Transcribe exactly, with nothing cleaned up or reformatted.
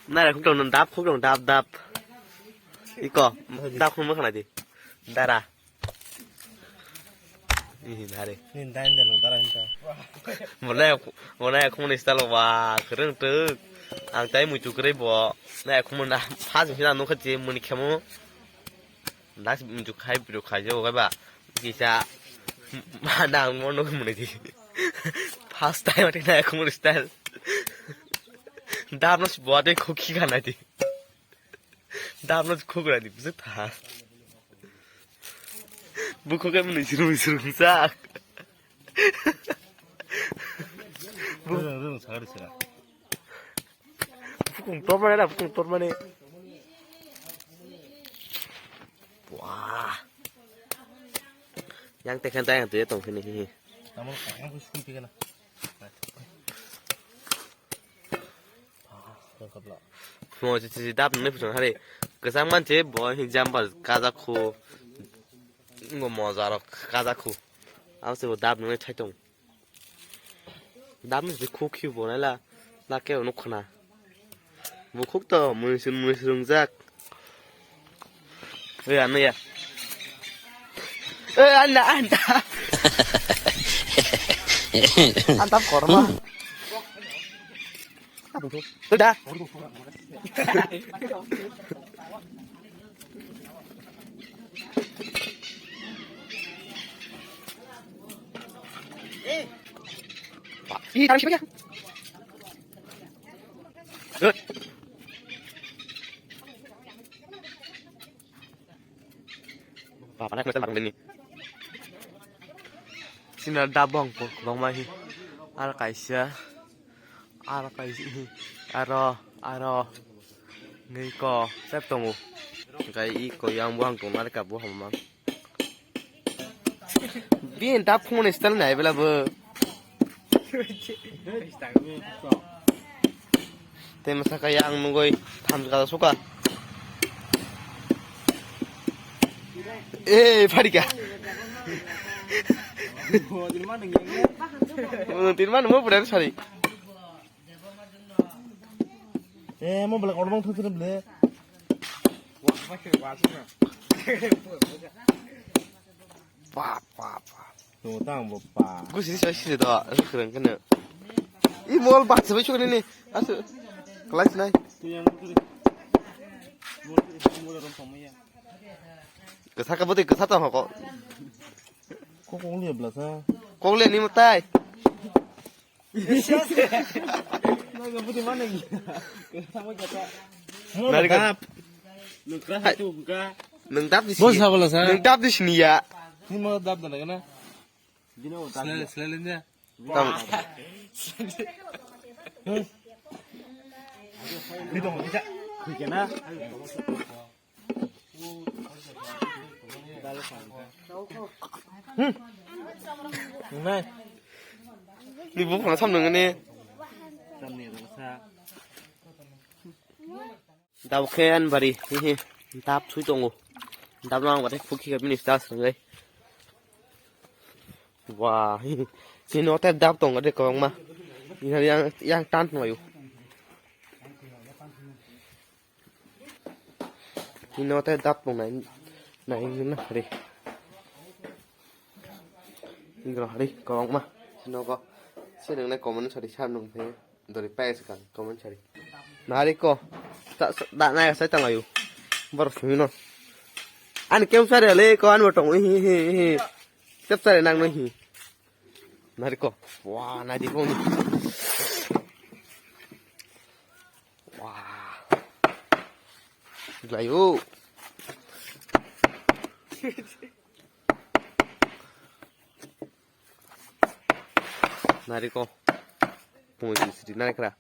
Nara khuk dong, dap khuk dong, dap, dap. Iko, dap khuk mokha nai di. Dara. Ih, nare. Ni dain de nung dara hinta. Mole, mole khumuni style wa, kereng tuk. Ang tai muitu kerei bo. Na khumuni na, phas misi na nung khachi muni khemu. Last muitu khai, video khai jo, khai ba. Kisa, ma na mo nung muni di. First time ati na khumuni style. Dap no si bo ate khuk khi khana di. Dap no khuk ra di, bisi tha. Bukhuk khe mwnwi sirung sirung sak. Rung, rung, sakari sira. Bukung tormani na, bukung tormani. Wah. Yang tekhen ta yang tuye tong sini hi. Tamo kakang pun sukun pikir na. Mo chi chi dap nungnai phuchang hari. Kwchang manche bo hi jumper kajak khu. Ngo moja rok kajak khu. Abo se bo dap nungnai thai tong. Dap ni se khu khi bo nai la. La ke nuk khna. Bo khuk to mui sun mui sungjak. Oi, ano ya. Oi, anda, anda. Antap korma. Oi, da. Ih, tarik siapa ya? Good. Papa nak mesen barang ini. Sini ada bong, bong, bong mahi. Ar kaisa, ar kaisa, aro, aro. Ngi ko, sep tongo. Kai i ko yang buang tong nari ka buang mang. Bin ta phone style nai bela bo. Te masa ka yang nugoi tham ka suka. Eh, pharika. Tin man mo pura sari. Eh, mo bela kormong thusre ble. Bap, bap, bap. Tunggu tang bo pa. Gusi soi sini do, aku keren kena. I mol bak sebai chukani ni. Asu. Kelas nai. Kesa ka bote kesa ta hoko. Kok kong liya belasa. Kong liya ni mutai. Nari ka. Nung dap di sini. Bos apa lah, sa? Nung dap di sini ya. Ini mau dap dah kena. Selain, selain dia. Tam. Ini dong, bisa. Kena. Ni buphang sam nang ni. Dab khe ani bari, hihi, dab sui tongo. Dab no ang batai phukhi khe bini sta swngai. Wah, hihi. Chini hote dab tongo de kwbangma. Yang, yang tan tonglaio. Chini hote dab tongnai, nai na hari. Igro hari kwbangma. Nogo. Sini nai comment sari sam nung phe. Dori pais kan comment sari. Nari ko. Ta, ta, da nai sai tang ayu. Bor sumi no. Ani kem sari le ko an botong hi hi hi. Tep sari nang no hi. Nari ko. Wah, nari ko ni. Wah. Glayo. Nari ko. Pung sri nari kra.